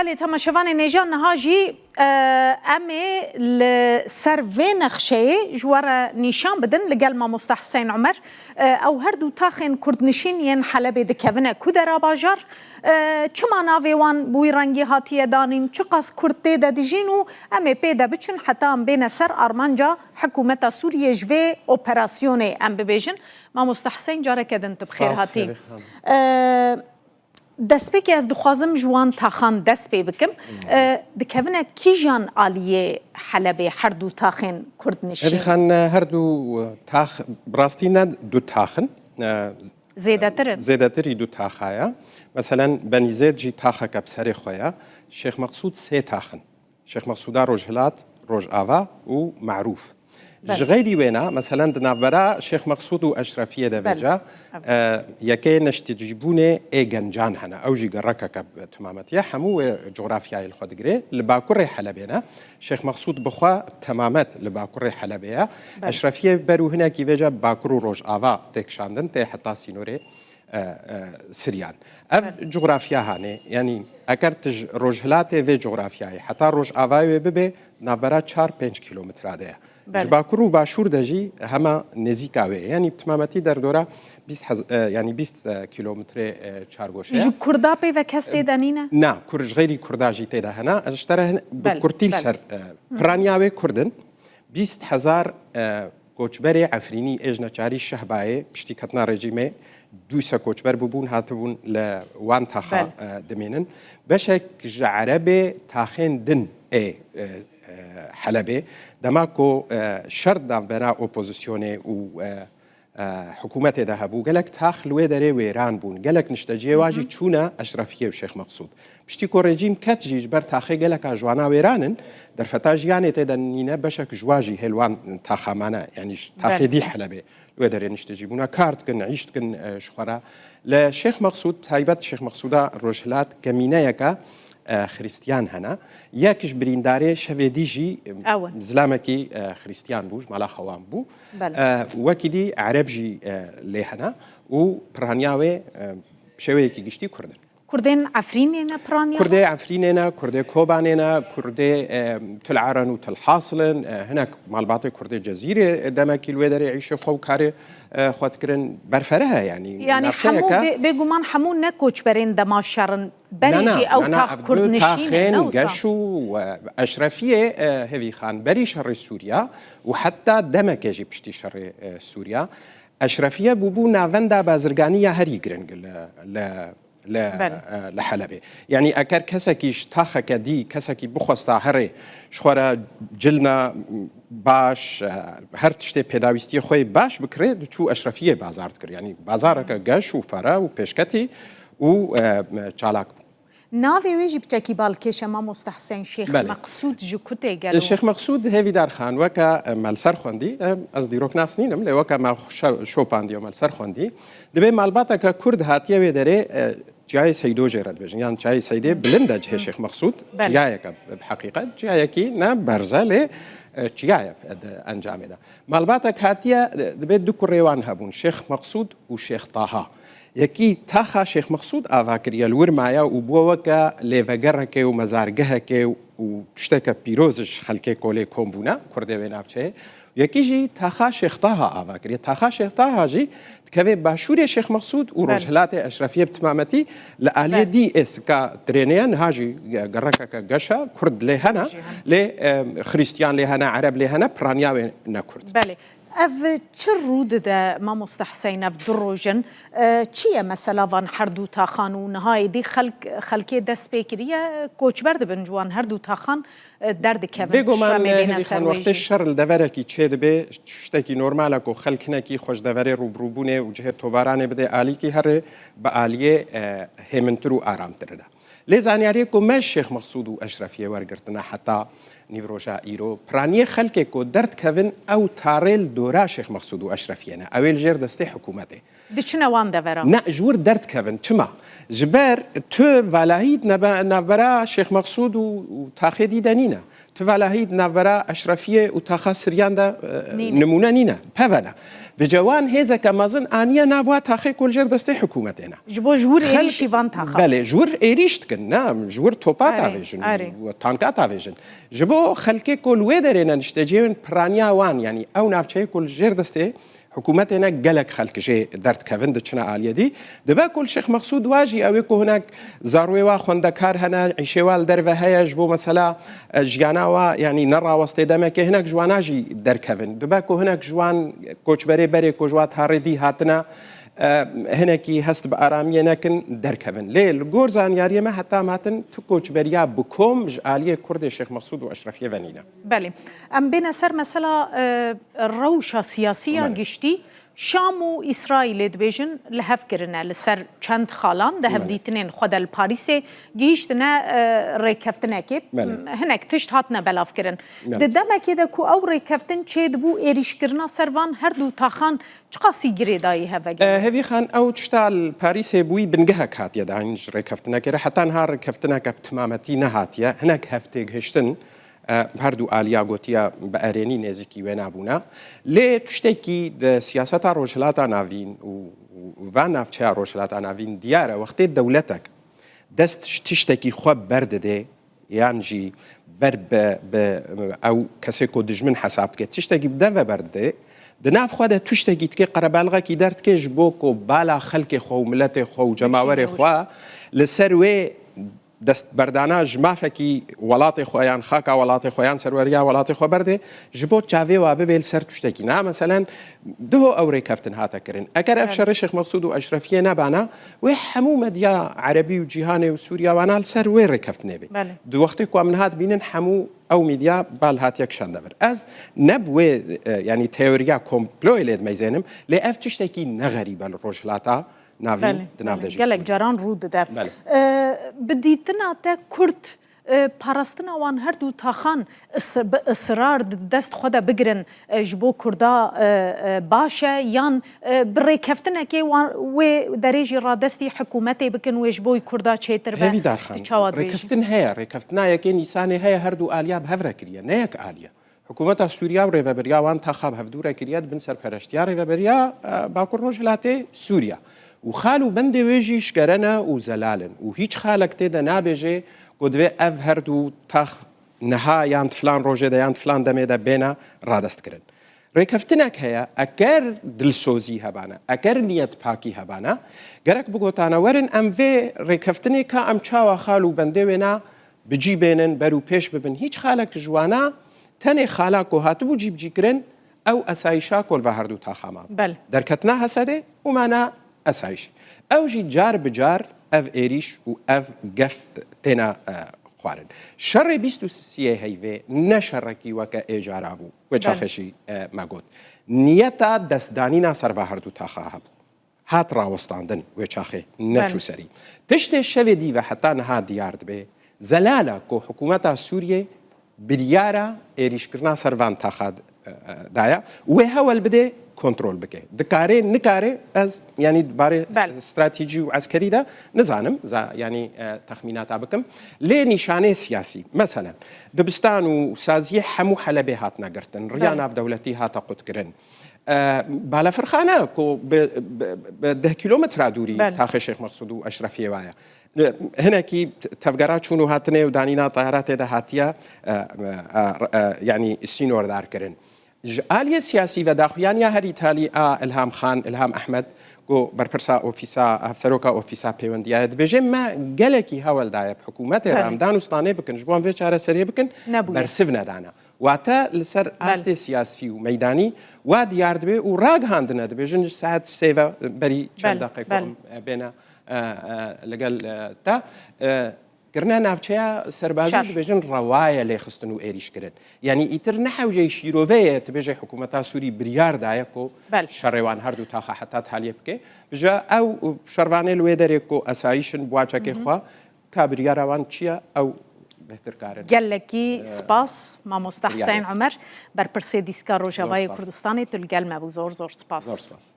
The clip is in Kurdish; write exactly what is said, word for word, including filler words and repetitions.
Belê, temaşevanên hêja, niha jî, e, em ê li ser vê nexşeyê ji we re nîşan bidin li gel mamoste Hisên Umer. E, ew her du taxên kurdnişîn yên Helebê dikevine ku dera bajar? E, çima navê wan bi wî rengî hatiye danîn? Çiqas kurd tê de dijîn û em ê pê de biçin heta em bêne ser armanca hikûmeta Sûriyê ji vê operasyonê, em bibêjin? Mamoste Hisên, careke din tu bi xêr hatî. E, Destpêkê ez dixwazim ji wan taxan dest pê bikim. E, dikevine kîjan aliyê Helebê her du taxên kurdnişîn? Evî Xan, her du tax, bi rastî ne du tax in. E, Zêdetir in. Zêdetirî du taxa ye. Meselen, Benî Zêd jî taxeke bi serê xwe ye. Şêx Meqsûd sê tax in. Şêx Meqsûda Rojhilat, Rojava û Merûf. Belê. Ji xeyrî wêna, meselen di navbera Şêx Meqsûd û Eşrefiyê de Belê. vêca, Evet. e, yekê niştecîbûnê ê gencan hene. Ew jî gerekeke bi timametî ye. Hemû wê cografyayê li xwe digire. Li bakurê Helebê ne. Şêx Meqsûd bi xwe temamet li bakurê Helebê ye. Belê. Eşrefiyê ber û hinekî vêca bakur û Rojava tê kişandin, tê heta sînorê e, e, Siryan. Ev Belê. cografya hanê, yanî eger tu ji rojhilatê vê cografyayê heta rojavayê wê bibe, navbera çar pênc kîlometra de ye. Belê. Ji bakur û başûr de jî hema nêzîka wê ye. Yanî bi timametî derdora bîst hez-, e, yanî bîst, e, kîlometrê, e, çargoşe ye. Ji Kurda pê ve kes tê de nîne? Na, Kur, ji xeyrî Kurda jî tê de hene. Ez ji te re hin-, bi Belê, kurtî li belê. ser, e, piraniya wê Kurd in. Bîst hezar, e, koçberê Efrînî ê ji neçarî Şehbayê piştî ketina rejîmê dûse koçber bûbûn, hatibûn li wan taxa, Belê. e, dimînin. Beşek ji Erebê taxên din ê, e, e, Helebê. Dema ku, e, şer di navbera opozisyonê û, e, e, hikûmetê de hebû, gelek tax li wê derê wêran bûn. Gelek nişteciyê wa jî Hı hı. çûne Eşrefiyê û Şêx Meqsûd. Piştî ku rejîm ket jî ji ber taxê geleka ji wana wêran in, derfeta jiyanê tê de nîne, beşek ji wa jî hêl wan taxa mane, yanî ji taxê Belê. dî Helebê li wê derê niştecî bûne, kar dikin, îş dikin, e, ji xwe re. Li Şêx Meqsûd, taybet Şêx Meqsûda Rojhilat kemîneyeke, e, Xristiyan hene. Yek ji birîndarê şevê dî jî, e, Ew in. zilamekî, e, Xristiyan bû, ji mala xwe wan bû. Belê. E, wekî dî Ereb jî, e, lê hene û piraniya wê, e, bi şêweyekî giştî Kurd in. Kurdên Efrînê ne piraniya Kurdê wan? Efrînê ne, Kurdê Kobanê ne, Kurdê, e, Til Eren û Til Hasil in, e, hinek malbatê Kurdê Cezîrê, e, demekî li wê derê îşê xwe û karê, e, xwe dikirin. Berfereh e yanî. Yanî navçeyeke hemû bê-, bêguman hemû ne koçberên dema şer in. Berê Na, na, jî ew na, na, tax ev du kurdnişîn e, taxên ne wisa? geş û, e, Eşrefiyê, e, Hêvî Xan berî şerê Sûriya û heta demekê jî piştî şerê, e, Sûriya. Eşrefiye bûbû navenda bazirganî ya herî giring li, li, li, Belê. e, li Helebê. Yanî eger kesekî ji taxeke dî, kesekî bixwesta herê ji xwe re cilna baş, e, her tiştê pêdawîstiyê xwe yê baş bikirê, diçû Eşrefiyê bazar dikir. Yanî bazareke geş û fereh û pêşketî û, e, çalak bû. Navê wê jî piçekî balkêş e, mamoste Hisên, Şêx Belê. Meqsûd ji ku tê gelo? Şêx Meqsûd Hêvîdar Xan, weke, e, me li ser xwendî, e, ez dîroknas nînim, lê weke me şe-, şopandiye û me li ser xwendî, dibê malbateke Kurd hatiye wê derê, e, Çiyayê Seydo jê re dibêjin, yan Çiyayê Seydê bilind e cihê Şêx Meqsûd, Belê. çiyayeke bi heqîqet, çiyayekî ne berz e, lê, e, çiyayek di encamê de. Malbatek hatiye, e, dibê du kurê wan hebûn, Şêx Meqsûd û Şêx Taha. Yekî taxa Şêx Meqsûd ava kiriye, li wir maye û bûye weke lêvegerekê û mezargehekê û tişteke pîroz ji xelkê kolê kom bûne, kurdê wê navçeyê. Yekî jî taxa Şêx Taha ava kiriye. Taxa Şêx Taha jî dikeve başûrê Şêx Meqsûd û Belê. rojhilatê Eşrefiyê bi timametî li aliyê Belê. dî ê sika trênê ye. Niha jî gerekeke geş e, kurd lê hene, Jî hene. lê, e, xristiyan lê hene, ereb lê hene, piraniya wê ne kurd. Belê. Ev çi rû dide, mamoste Hisên, ev du roj in? E, çi ye mesela van her du taxan û niha êdî xelk, xelkê dest pê kiriye, koçber dibin ji wan her du taxan, e, derdikevin, Bêguman, Şemê bêne Hêvî ser Xan, wê wextê jî? şer li deverekî çêdibe, tiştekî normal e ku xelk hinekî xwe ji deverê rûbirûbûnê û cihê tobaranê bide alîkî herê bi aliyê, e, hêmintir û aramtir de. Lê zanyariyê ku me ji Şêx Meqsûd û Eşrefiyê wergirtine heta Nîvroja îro, piraniyê xelkê ku derdikevin ew tarê li dora Şêx Mexsûd û Eşrefiyê ne. Ew ê li jêr destê hikûmetê. Diçine wan devera. Ne, ji wir derdikevin. Çima? Ji ber tu valahî di nebe- navbera Şêx Mexsûd û, û taxê dî de nîne. Tu valahî di navbera Eşrefiyê û taxa Siryan de, e, Nîne. Nimûne nîne. Peve ne. Vêce wan hêzeke mezin aniye nav wa taxê ku li jêr destê hikûmetê ne. Ji bo ji wir Xelk- êrîşî van taxa. Belê, ji wir êrîş dikin, ne, ji wir topa Erê, tavêjin erê. û tanka tavêjin. Ji bo xelkê ku li wê derê ne nişteciyên piraniya wan, yanî ew navçeyê ku li jêr destê hikûmetê ne gelek xelk jê derdikevin, diçine aliyê dî. Dibe ku li Şêx Mexsûd wa jî ew ê ku hinek zarwê wa xwendekar hene, îşê wa li derve heye, ji bo mesela, e, jiyana wa, yanî nerawestê demekê hinek ji wana jî derkevin. Dibe ku hinek ji wan koçberê berê ku ji wa tarê dî hatine, e, hinekî hest bi aramiyê nekin, derkevin. Lê li gor zanyariyê me heta em hatin tu koçberiya bi kom ji aliyê Kurdê Şêx Mexsûd û Eşrefiyê ve nîne. Belê. Em bêne ser mesela, e, rewşa siyasî ya Belê. Giştî. Şam û Îsraîlê dibêjin li hev kirine li ser çend xalan di Belê. hevdîtinên xwe de li Parîsê gihîştine, e, rêkeftinekê. Belê. Hinek tişt hatine belavkirin. Belê. Di demekê de ku ew rêkeftin çêdibû, êrîşkirina ser van her du taxan çiqasî girêdayî hevegirî? E, Hevî Xan, ew tişta li Parîsê bûyî bingehek hatiye dayîn ji rêkeftinekê re. Heta niha rêkeftineke bi timametî nehatiye. Hinek hevtêgihiştin, e, her du aliya gotiye bi erênî nêzîkî wê nabûne. Lê tiştekî di siyaseta Rojhilata Navîn û, û van navçeya Rojhilata Navîn diyar e, wextê dewletek dest ji tiştekî xwe berdide, yan jî ber bi, bi ew kesê ku dijmin hesab dike, tiştekî bi dev ve berdide, di nav xwe de tiştekî dike, qerebalixekî derdike ji bo ku bala xelkê xwe û miletê xwe û cemawerê xwe li ser wê destberdana ji mafekî welatê xwe yan xaka welatê xwe yan serweriya welatê xwe berde, ji bo çavê wa bibe li ser tiştekî. Niha meselen duho ew rêkeftin hate kirin. Eger ev şerê Şêx Mexsûd û Eşrefiyê nebana, wê hemû medya erebî û cîhanê û Sûriya wana li ser wê rêkeftinê bê. Belê. Di wextê ku em niha dibînin hemû ew medya bal hatiye kişande vir. Ez ne bi wê, e, yanî teoriya komployê lê dimeyzênim, lê ev tiştekî ne xerîb e li Rojhilata Navîn Belê, di nav belê. de jî Gelek Sûriye. Caran rû dide. Belê. E, bi dîtina te Kurd, e, parastina wan her du taxan is- bi israr di dest xwe de bigirin, e, ji bo Kurda, e, e, baş e, yan, e, bi rêkeftinekê wan, wê derê jî radestî hikûmetê bikin, wê ji bo Kurda çêtir be? Hevîdar Xan, Tu çawa dibêjî? Rêkeftin heye, rêkeftina yekê Nîsanê heye, her du aliya bi hev re kiriye, ne yek aliye. Hikûmeta Sûriya û rêveberiya wan taxa bi hevdû re kiriye, di bin serperestiya rêveberiya, e, Bakur Rojhilatê Sûriya. Û xal û bendê wê jî şikere ne û zelal in. Û hîç xalek tê de nabêje ku divê ev her du tax niha yan di filan rojê de yan di filan demê de bêne radestkirin. Rêkeftinek heye, eger dilsozî hebane, eger niyetpakî hebane, gerek bigotane werin em vê rêkeftinê ka em çawa xal û bendê wêna bi cî bênin, ber û pêş bibin. Hîç xalek ji wana tenê xala ku hatibû cîbicîkirin, ew esayîşa ku li va her du taxa mabû. Belê. Derketina Hesedê û mana esayîşê. Ew jî car bi car ev êrîş û ev gef têne, e, xwarin. Şerê bîst û sisiyê heyvê ne şerekî weke ê cara bû. Wê Belê. çaxê jî, e, me got. Niyeta destdanîna ser va her du taxa hebû. Hat rawestandin wê çaxê neçû Belê. serî. Tiştê şevê dî ve heta niha diyar dibe, zelal e ku hikûmeta Sûriyê biryara êrîşkirina ser van taxa, e, e, daye û wê hewel bide kontrol bike. Dikare, nikare, ez, yanî, di barê Belê. stratejî û eskerî de nizanim, za-, yanî, e, texmînata bikim. Lê nîşanê siyasî, meselen, dibistan û saziyê hemû Helebê hatine girtin, riya Belê. navdewletî hate qutkirin. E, balafirxane ku bi, bi, bi deh kîlometra dûrî Belê. taxê Şêx Mexsûd û Eşrefiyê waye. E, hinekî t-, tevgera çûn û hatinê û danîna teyara tê de hatiye, e, e, e, e, yanî sînordar kirin. Ji aliyê siyasî ve daxuyaniya herî talî a Ilham Xan, Ilham Ehmed, ku berpirsa ofîsa, hevseroka ofîsa pêwendiya ye, dibêje me gelekî hewel daye bi hikûmetê Belê. re em dan û stanê bikin, ji bo em vê çareseriyê bikin, Nebûye. Bersiv nedane. Wate li ser Belê. astê siyasî û meydanî wa diyar dibe û ragihandine, dibêjin ji saet sê ve berî çend Belê, deqe ku belê. em, e, bêne, e, e, li gel, e, te, e, kirine navçeya serbazî Şer. Dibêjin rewa ye lêxistin û êrîşkirin. Yanî îtir ne hewceyî şîrove ye, tu bêje hikûmeta Sûrî biryar daye ku Belê. şerê wan her du taxa heta taliyê bike. Bi ja ew şervanê li wê derê ku esayîş in, bi waçekê xwe, ka biryara wan çi ye, ew bêhtir karin. Gelekî spas, mamosta Riya Hüseyin xêr. Omer, berpirsê dîska Rojavayê spas. Kurdistanê, tu li gel me bû. Zor, zor spas. Zor spas.